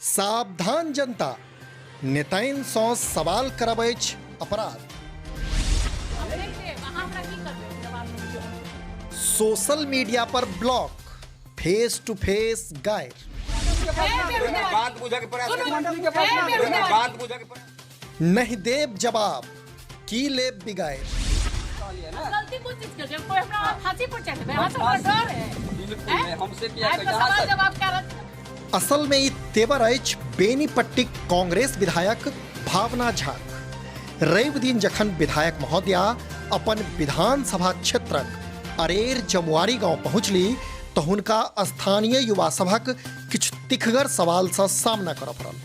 सावधान जनता, नेताइन सँ सवाल करब अछि अपराध। सोशल मीडिया पर ब्लॉक, फेस टू फेस गायर। नहीं देब जवाब, की लेब बिगायर। गलती कोन चीज के छै? कोई हमरा फांसी पर चढ़ेबै? अहाँ सब हमरा डर है? बिल्कुल हैं? नहीं, हमसे किया आबि कऽ सवाल जवाब कए रहल छी। असल में ई तेवर अछि बेनीपट्टीक कांग्रेस विधायक भावना झा। रवि दिन जखन विधायक महोदया अपन विधानसभा क्षेत्रक अरेर जमुआरी गांव पहुंचली तऽ हुनका स्थानीय युवा सभक किछु तिखगर सवालसँ सामना करऽ पड़ल।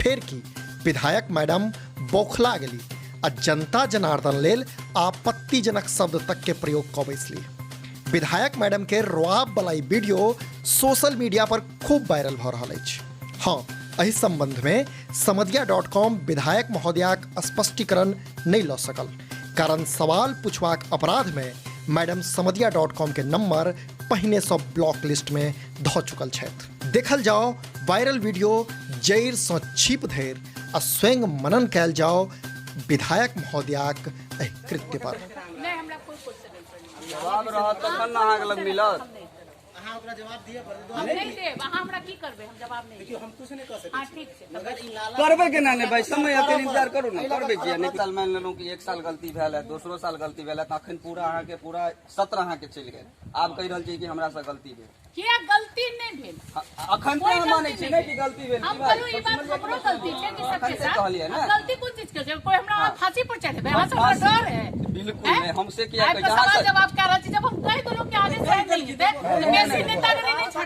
फेर की, विधायक मैडम बौखला गेली आ जनता जनार्दन लेल आपत्तिजनक शब्द तक के प्रयोग कऽ बैसली। विधायक मैडम के रुआब वाला ई वीडियो सोशल मीडिया पर खूब वायरल भऽ रहल अछि। हाँ, एहि संबंध में समदिया डॉट कॉम विधायक महोदयाक स्पष्टीकरण नहि लऽ सकल, कारण सवाल पूछबाक अपराध में मैडम समदिया डॉट कॉम के नंबर पहिने सँ ब्लॉक लिस्ट में धऽ चुकल छथि। देखल जाओ वायरल वीडियो जड़ि सँ छिप धरि आ स्वयं मनन कयल जाओ विधायक महोदयाक एहि कृत्य पर। नहि, हमरा कोई क्वेश्चन नहीं। जवाब रहत तखन ने अहाँके लग मिलत। अहाँ ओकरा जवाब दिअ पड़त। हम नहीं देब। अहाँ हमरा की करबै? हम जवाब नहीं देब। हम कुछ नहीं कऽ सकैत हाँ, छी। ठीक छै। मगर ई नाला करबै केना नहि भाई, समय एते इंतजार करू ने, करबै किया नहि? साल मानि लेलहुँ कि एक साल गलती भेल है, दोसरो साल गलती भेल है, तऽ अखन पूरा अहाँके पूरा सत्र अहाँके चलि गेल, आब कहि रहल छी कि हमरा से गलती भेल। किया गलती नहीं भेल? अखन तऽ अहाँ मानै छी नहि कि गलती भेल? हम की भाई? कहलहुँ ई बात हमरो गलती छै कि अखन सबके से साथ कहलियै ने। हम गलती कोन चीज के छै? कोई हमरा फांसी पर चढ़ेबै? अहाँ सब हमरा डर है? बिल्कुल हैं? नहीं, हमसे किया आबि कऽ कहै छै? सवाल जवाब कए रहल छी। जब हम कहि देलहुँ कि आगे से नहीं हेतै, तऽ बेसी नेतागिरी नहि छै।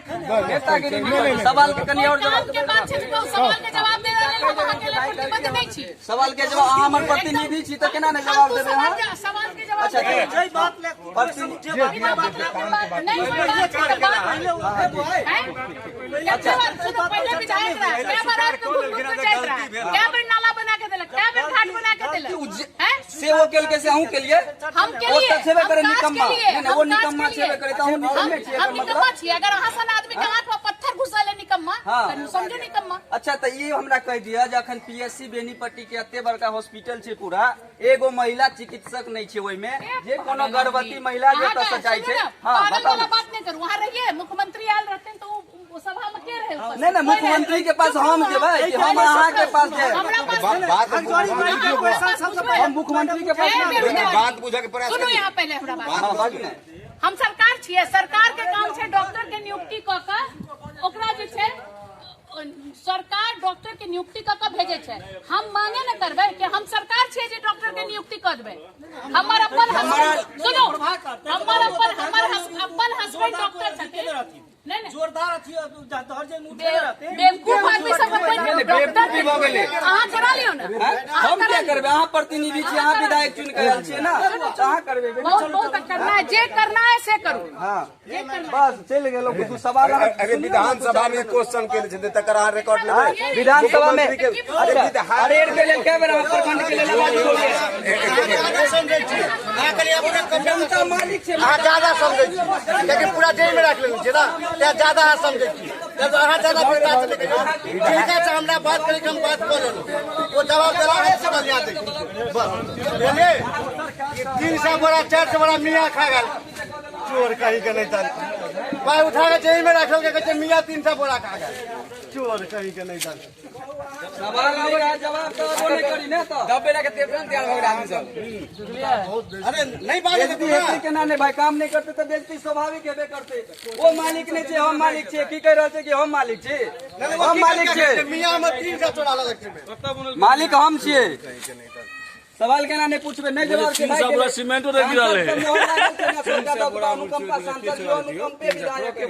नेतागिरी नहि, सवाल के कनि और कोई जवाब काम के बात छै तऽ सवाल के जवाब देबै लेल हम अहाँके लेल प्रतिबद्ध नहि छी। सवाल के जवाब, अहाँ हमर प्रतिनिधि छी तऽ केना नहि जवाब फालतू देबै सवाल अहाँ? सवाल के जवाब अच्छा, देबै। जे बात ले प्रतिनिधि ई बात नहि, कोई बात छै तऽ बात हैं? कते बार सुनो, पहिले विधायक रहा, कै बार रात में घूम घूम के जाइत रहा, कै बेर नाला बना के देलक, कै बेर घाट बना के देलक, हैं? से ओ केलकै से अहूँ केलियै? हम ओ केलिए, तऽ छेबे हम करे काज निकम्मा। केलिए, नहि, नहि, ओ हम काज निकम्मा केलिए। छेबे करे तऽ अहूँ निकम्मे छियै, हम एकर निकम्मा मतलब? छियै। अगर अहाँ सन आदमी के आंख में पत्थर घुसल है निकम्मा, तऽ समझो निकम्मा। अच्छा, तऽ ई हमरा कहि दिअ जे अखन पीएससी बेनीपट्टी के एते बड़का हॉस्पिटल छै पूरा, एगो महिला चिकित्सक नहि छै ओहिमे, जे कोनो गर्भवती महिला जे अहाँके एतऽ से जाइ छै। सुनू ने, हाँ, पागल बताउ। वाला बात नहि करू। वहाँ रहिए, मुख्यमंत्री आयल रहथिन तऽ ओ सभा में के रहे उपस्थित? नहि नहि, कोई नहि। मुख्यमंत्री के पास चुप हम रहू। जेबै कि हम अहाँके पास जायब? हमरा पास हम मुख्यमंत्री के पास ए, नहि जेबै। बात बुझे के प्रयास सुनू यहाँ पहिले हमरा बात। हाँ, बाजू ने। हम सरकार छियै, सरकार के काम छै डॉक्टर के नियुक्ति कऽ कऽ ओकरा जे छै, सरकार डॉक्टर के नियुक्ति कऽ कऽ भेजै छै। हम मांगे न करबै कि हम सरकार छियै जे डॉक्टर के नियुक्ति कऽ देबै। हमर अपन हस्बैंड, सुनू, हमर अपन हमर अपन हस्बैंड डॉक्टर छथिन। नहीं नहीं, जोरदार अथी दहर जे मुँह उठेने रहते। बेवकूफ आदमी सब कोई नहीं, नहीं, डॉक्टर बेवकूफी भऽ गेलै। अहाँ करा लियौ ने। हैं? हम किया करबै? अहाँ प्रतिनिधि छी, अहाँ विधायक चुनि कऽ आयल छियै ने, तऽ अहाँ करबै। बहुत बहुत करना है, जे करना है से करू। हाँ, जे करना है। बस चलि गेलहुँ। किछु सवाल अहाँ अरे, विधानसभा में क्वेश्चन केने छथिन तकर अहाँ रिकॉर्ड लेबै? विधानसभा में मुख्यमंत्री के अच्छा, विधायक- अरेर के लेल कए बेर अहाँ प्रखंड के लेल आवाज उठौलियै? जनता मालिक छै। अहाँ ज्यादा समझै छी, लेकिन पूरा जेल में राखि लेने छियै ने, तेँ ज्यादा अहाँ समझै छी। तब अहाँ ज्यादा विस्तार से नहि कहियौ। जिनका से हमरा बात करैके हम बात कऽ लेलहुँ, ओ जवाब देला, हम समझ दै छी बस। बुझलियै? ई 300 बोरा 400 बोरा मियाँ खा गेल, चोर कहीं के नहीं जान। पाइ उठा के जेल में राखल के कहै छै मियाँ 300 बोरा खा गेल, चोर कहीं के नहीं जान। सवाल नहि रहै, जवाब तऽ अबो नहि करी ने तऽ दबे लए के तैयार भऽ गेलै आदमी सब। अरे नहि बाजै। बेइज्जती हेतै केना नहि भाई? काम नहि करतै तऽ बेइज्जती स्वाभाविक हेबे करतै। ओ मालिक नहि छै, हम मालिक छियै। की कहि रहल छै कि हम मालिक छी, हम मालिक छियै। मियाँ में 300 चोरा लेलक छै। मालिक हम छियै, सवाल केना नहि पूछबै? नहि जवाब छै भाई। 300 बोरा सीमेंटो नहि गिरल है। सांसद के मोहर लागल छै ने, सरकार अनुकंपा सांसद, अनुकंपे विधायक है।